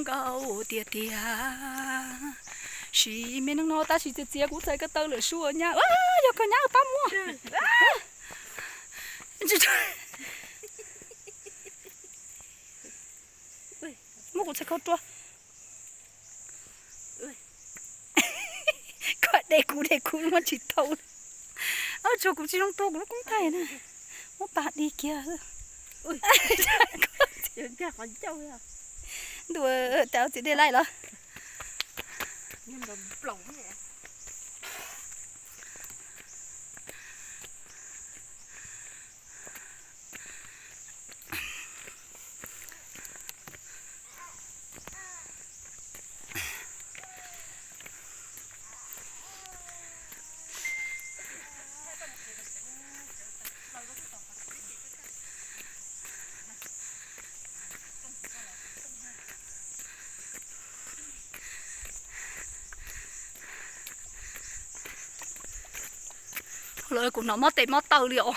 Nkauj tiag tiag. Sim me neej no tab sis txias txias kuv txhais ko taw lawm sua nyab. Yog koj nyab pab muab. Muab kuv txhais ko rua. Koj de kuv de kuv muab tsis tau. Tsuas kuv tsis zoo tua kuv lub koob thaij na. Muab pas dig kiag. Ntuj, cas txiv dej laij los. Lawv kuv hnov mob tes mob taw li os.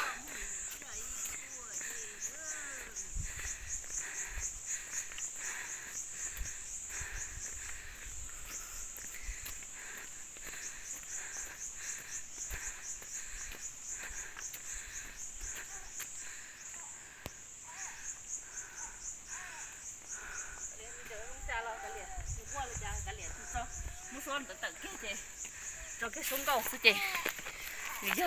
Muab suab ntawd tawm kiag ces tso kiag suab nkauj xwb ces nws yog.